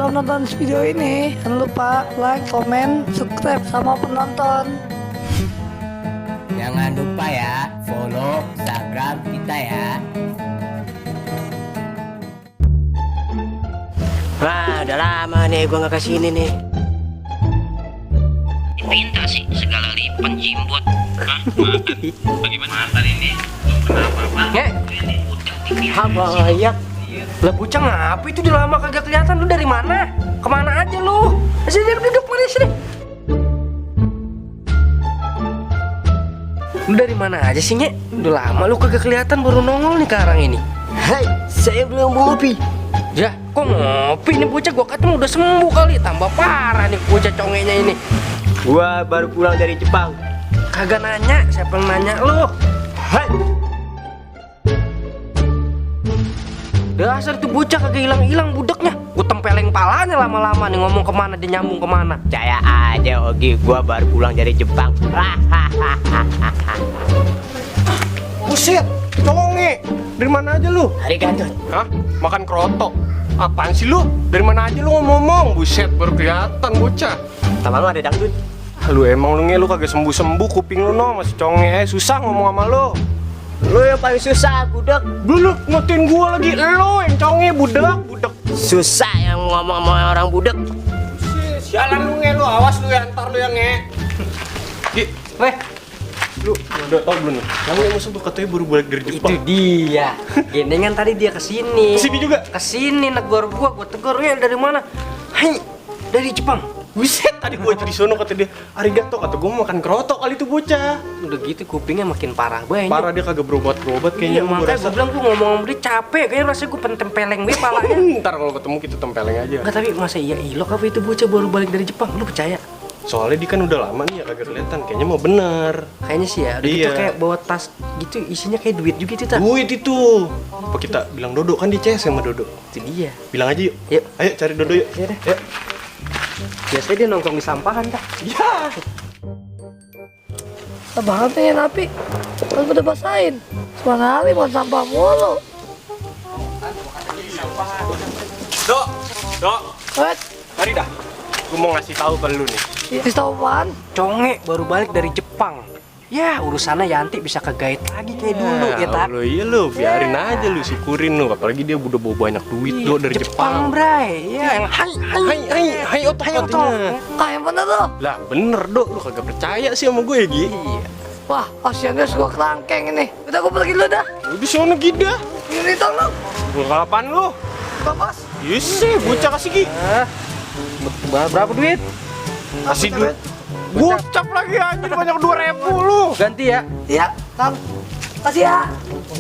sebelum nonton video ini, jangan lupa like, komen, subscribe sama penonton. Jangan lupa ya, follow Instagram kita ya. Wah, udah lama nih gua nggak kesini nih. Dipinta sih segala lipan jimbot. Hah? Bagaimana makan ini? Belum kenapa-apa. Ini udah Apa ya? Lah Bucang apa itu udah lama kagak kelihatan. Lu dari mana? Kemana aja lu? Sini duduk mari sini. Lu dari mana aja sih, Nyek? Udah lama lu kagak kelihatan, baru nongol nih sekarang ini. Hai, saya belum ngopi. Ya, kok ngopi nih bocah? Gua kata udah sembuh kali, tambah parah nih bocah congenya ini. Gua baru pulang dari Jepang. Kagak nanya, siapa yang nanya lu? Hai. Dasar tuh bocah kagak hilang-hilang budeknya. Gua tempeleng palanya lama-lama nih, ngomong kemana dia nyambung kemana. Percaya aja Ogi, gua baru pulang dari Jepang. Buset, conge. Dari mana aja lu? Arigato. Hah? Makan kerotok? Apaan sih lu? Dari mana aja lu ngomong? Buset, baru kelihatan bocah. Sama lu ada dangdut. Lu emang lu kagak sembuh-sembuh kuping lu no, masih conge. Susah ngomong sama lu. Lu yang paling susah, budak. Lu ngotin gua lagi, lu yang conge, budak. Susah yang ngomong sama orang budak. Sialan lu lu, awas lu ya, ntar lu yang Gi, Weh, lu udah tau belum nih? Kamu yang musuh katanya baru balik dari itu Jepang. dia. Gini kan tadi dia kesini. Kesini juga? Kesini negor gua tegur ya dari mana? Hai, dari Jepang. Buset, tadi gua jadi sono kata dia, arigato, kata gua mau makan kerotok kali itu bocah. Udah gitu kupingnya makin parah banget. Parah, dia kagak berobat Iya, kayaknya. Gua makanya rasa. gue bilang gue ngomong sama dia capek, kayaknya rasanya gue pentempeleng be palanya. Ntar kalau ketemu kita tempeleng aja. Enggak, tapi masa iya ilok apa itu bocah baru balik dari Jepang, lu percaya? Soalnya dia kan udah lama nih ya kagak kelihatan, kayaknya mau bener. Kayaknya sih ya, udah gitu Iya. kayak bawa tas gitu isinya kayak duit juga itu tak? Duit itu. Apa kita bilang Dodo, kan dia CS sama Dodo. Itu dia. Bilang aja yuk. Yuk. Ayo cari Dodo yuk. Iya deh. Yuk. Biasanya dia nongkrong di sampahan tak? Ya. Susah banget nih api. Kan udah basahin. Semua hari mau sampah mulu. Dok. Wet, Mari dah. Gue mau ngasih tahu ke lu nih. kasih tau apaan? Conge baru balik dari Jepang. Ya urusannya Yanti bisa kegait lagi kayak dulu ya tak? Lo iya lu, biarin aja lu, syukurin lu. Apalagi dia udah bawa banyak duit do dari Jepang. Bray. Ya yang hai otot. Kayak mana tuh? Lah bener Dok, lu kagak percaya sih sama gue ya Gi. Iya. Wah, kasihan guys, gua kerangkeng ini. Udah gua pergi dulu dah. Udah sono Gida. Ini tolong. Gue kalapan lu. Bapak. Yes sih, bocah kasih Gi. Berapa duit? Kasih duit. Gocap lagi anjir, banyak 2.000 lu. Ganti ya. Iya, Kang. Kasih ya.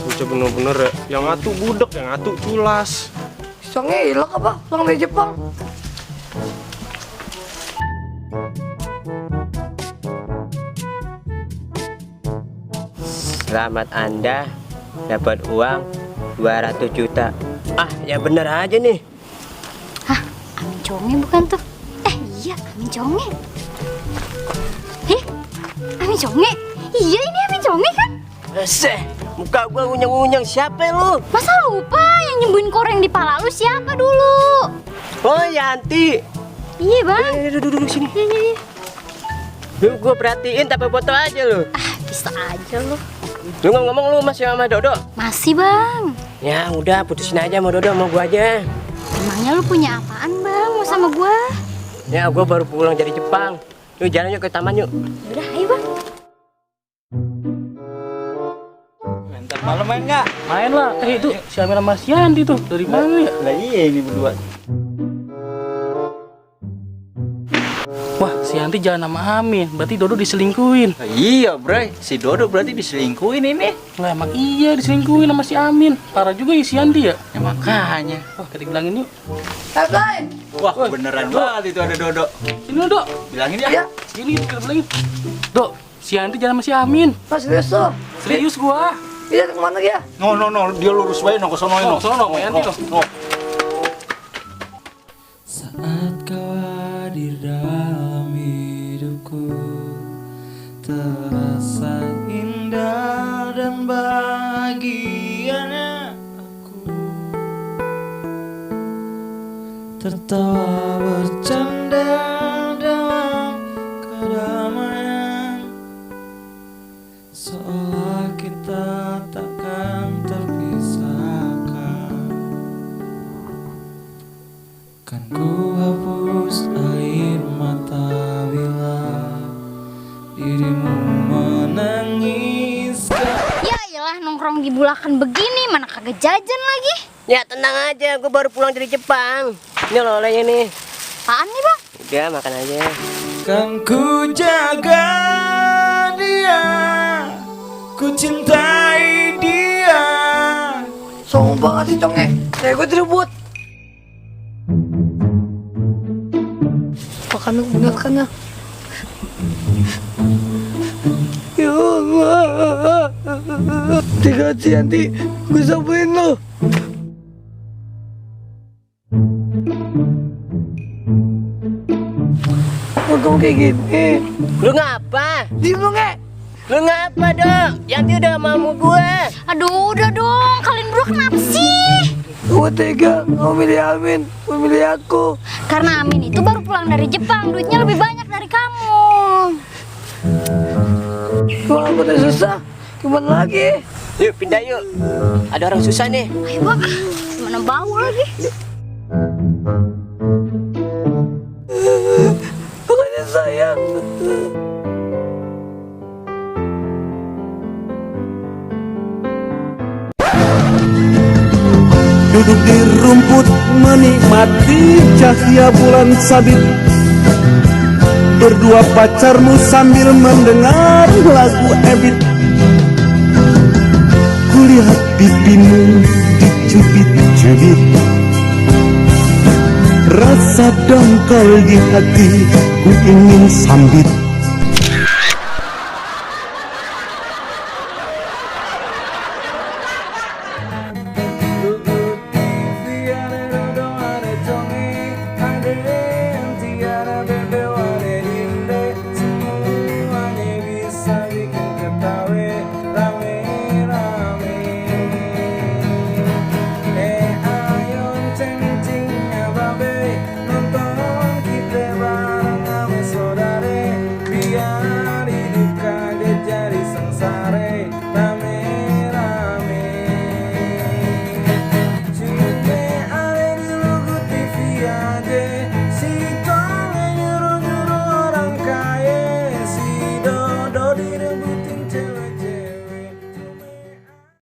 Bocah bener-bener ya, yang ngatu budek, yang ngatu culas. Songnya hilang apa? Pulang dari Jepang. Selamat Anda dapat uang 200 juta. Ah, ya bener aja nih. Hah, Amin Conge bukan tuh? Iya, Amin Conge. Amin Conge? Iya, ini Amin Conge kan? Seh, muka gua ngunyang-ngunyang, siapa lu? Masa lupa yang nyembuhin koreng di pala lu siapa dulu? Oh, Yanti. Iya, Bang. Duduk sini. Iya. Lu gua perhatiin tapi foto aja lu. Ah, bisa aja lu. Lu ngomong lu masih sama Dodo? Masih, Bang. Ya udah, putusin aja sama Dodo, sama gua aja. Emangnya lu punya apaan, Bang? Mau sama gua? Ya, gua baru pulang dari Jepang. Yuk jalan yuk ke taman yuk. Udah, ayo, Bang. Ntar malam main nggak? Main lah, itu si Amir sama si Andi tuh dari mana ya? Lah iya ini berdua. Wah, si Andi jalan sama Amin, berarti Dodo diselingkuhin. Lah iya bray, si Dodo berarti diselingkuhin ini. Lah emang iya diselingkuhin sama si Amin. Parah juga ya si Andi ya. Ya makanya. Wah, kita bilangin yuk. Bye. Wah beneran banget itu ada Dodo. Sini lo, Dok. Bilangin ya. Ya, Sini kita bilangin. Dok, si Andi jalan sama si Amin. Mas serius tuh. Serius gua. Iya, kemana dia? No, dia lurus bae no ke sono Oh, sono, Pak Yanti, no. Saat kau hadir dalam hidupku, terasa indah dan bahagianya aku. tertawa bercanda dalam keramaian, seolah kita takkan terpisahkan. Kan ku hapus air mata bila dirimu menangis. Ya iyalah nongkrong di Bulakan begini, mana kagak jajan lagi. Ya tenang aja, gue baru pulang dari Jepang. Ini oleh-olehnya nih. Apaan nih bang? Udah makan aja. Kan ku jaga dia, ku cintai dia. Sombong banget sih Conge. Kayak gue direbut. Makan bener kan ya? Ya Allah. Dikasih nanti gue sampein lo. Kok kayak gini? Lu ngapa? Diem lo nge. Lu ngapa dong? Yanti udah mau gue. Aduh udah dong, kalian berdua kenapa sih? Gue tega, mau milih Amin, mau milih aku. Karena Amin itu baru pulang dari Jepang, duitnya lebih banyak dari kamu. Kalau aku udah susah, gimana lagi? Yuk pindah yuk. Ada orang susah nih. Ayo bang, mana bau lagi? Makanya sayang. Duduk di rumput menikmati cahaya bulan sabit, berdua pacarmu sambil mendengar lagu Ebit. Kulihat pipimu dicubit-cubit, rasa dongkol di hati ku ingin sambit.